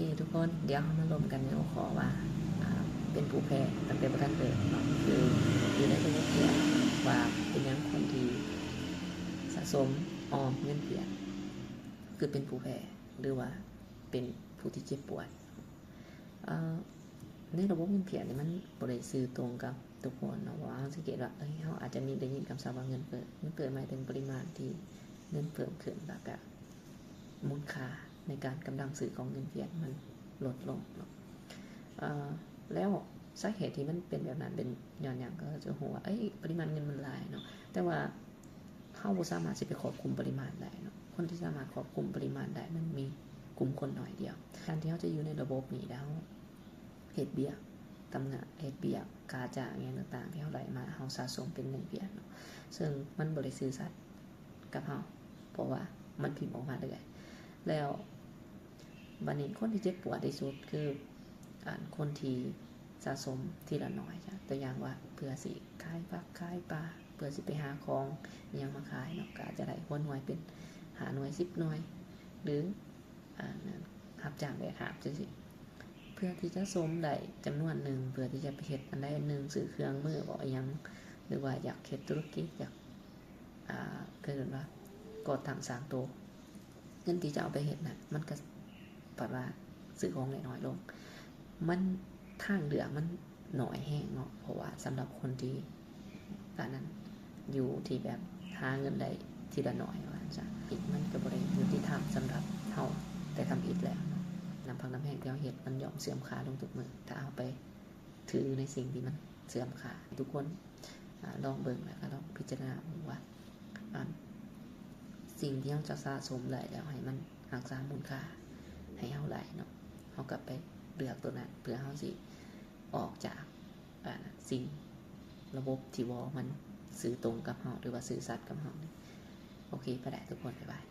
ນີ້ທຸກຄົນ ດຽວເຮົາມາລົມກັນໃນຫົວຂໍ້ວ່າ ອ່າ ເປັນຜູ້ແພ້ຕັ້ງແຕ່ບໍ່ທັນເລີ່ມເນາະ ຄືຢູ່ໃນລະບົບເນຍ ວ່າເປັນຫຍັງຄົນທີ່ສະສົມອອມເງິນພຽດ ຄືເປັນຜູ້ແພ້ ຫຼືວ່າເປັນຜູ້ທີ່ເຈັບປວດ. ເອີ ໃນລະບົບເງິນພຽດນີ້ມັນບໍ່ໄດ້ສື່ຕົງກັບທຸກຄົນເນາະ ເພາະວ່າເຮົາສັງເກດວ່າ ເອີ ເຮົາອາດຈະມີໄດ້ຍິນຄຳສັບວ່າເງິນເຟີ້. ເງິນເຟີ້ໝາຍເຖິງປະລິມານທີ່ເງິນເພີ່ມຂຶ້ນ ແລ້ວກະມູນຄ່າໃນການກຳລັງຊື້ຂອງເງິນພຽດມັນລົດລົງເນາະ. ເອີ ແລ້ວສາເຫດທີ່ມັນເປັນແບບນັ້ນເປັນຍ້ອນຫຍັງ? ກໍຈະຮູ້ວ່າ ເອີຍ ປະລິມານເງິນມັນຫຼາຍເນາະ ແຕ່ວ່າ ເຮົາບໍ່ສາມາດຊິໄປຄວບຄຸມປະລິມານໄດ້ເນາະ. ຄົນທີ່ສາມາດຄວບຄຸມປະລິມານໄດ້ ມັນມີກຸ່ມຄົນໜ້ອຍດຽວ. ການທີ່ເຮົາຈະຢູ່ໃນລະບົບນີ້ ແລ້ວເຮົາເຮັດວຽກ ທຳງານ ເຮັດວຽກ ຄ່າຈ້າງຫຍັງຕ່າງໆ ທີ່ເຮົາໄດ້ມາ ເຮົາສະສົມເປັນເງິນພຽດເນາະ ເຊິ່ງມັນບໍ່ໄດ້ຊື່ສັດກັບເຮົາ ເພາະວ່າມັນພິມອອກມາເລື້ອຍ. ແລ້ວ ບາດນີ້ຄົນທີ່ເຈັບປວດທີ່ສຸດຄື ອັນ ຄົນທີ່ສະສົມທີລະໜ້ອຍ. ຕົວຢ່າງວ່າ ເພື່ອຊິຂາຍຜັກຂາຍປາ ເພື່ອຊິໄປຫາຂອງອີ່ຫຍັງມາຂາຍເນາະ ກໍອາດຈະໄດ້ຫົວໜ່ວຍເປັນຫ້າໜ່ວຍ ສິບໜ່ວຍ ຫຼື ອັນ ຮັບຈ້າງແບກຫາບຈັ່ງຊີ້ ເພື່ອທີ່ຈະສົມໄດ້ຈຳນວນໜຶ່ງ ເພື່ອທີ່ຈະໄປເຮັດອັນໃດອັນໜຶ່ງ ຊື້ເຄື່ອງມືບໍ ອີ່ຫຍັງ ຫຼືວ່າຢາກເຮັດທຸລະກິດ ຢາກ ອ່າ ເອີ້ນວ່າກໍ່ຕັ້ງສ້າງໂຕ ເງິນທີ່ຈະເອົາໄປເຮັດນະ ມັນກໍ ປາດວ່າຊື້ຂອງໄດ້ໜ້ອຍລົງ ມັນ ທາງເລືອກມັນໜ້ອຍແຮງເນາະ. ເພາະວ່າສຳລັບຄົນທີ່ ອັນນັ້ນ ຢູ່ທີ່ແບບຫາເງິນໄດ້ທີລະໜ້ອຍ ວ່າຊັ້ນຊະ ມັນກໍບໍ່ໄດ້ຍຸຕິທຳສຳລັບເຮົາແຕ່ທຳອິດແລ້ວເນາະ. ນ້ຳພັກນ້ຳແຮງທີ່ເຮົາເຮັດ ມັນຍ່ອມເສື່ອມຄ່າລົງທຸກມື້ ຖ້າເຮົາໄປ ຖືໃນສິ່ງທີ່ມັນເສື່ອມຄ່າ. ທຸກຄົນ ອາ ລອງເບິ່ງ ແລ້ວກໍລອງພິຈາລະນາເບິ່ງວ່າ ອາ ສິ່ງທີ່ເຮົາຈະສະສົມໄດ້ແລ້ວ ໃຫ້ມັນຮັກສາມູນຄ່າໃຫ້ເຮົາໄດ້ເນາະ. ເຮົາກໍໄປເລືອກໂຕນັ້ນ ເພື່ອເຮົາຊິອອກຈາກ ອາ ສິ່ງລະບົບທີ່ບໍ່ມັນຊື່ຕົງກັບເຮົາ ຫຼືວ່າຊື່ສັດກັບເຮົາ. ໂອເຄ ໄປແລ້ວທຸກຄົນ ບາຍບາຍ.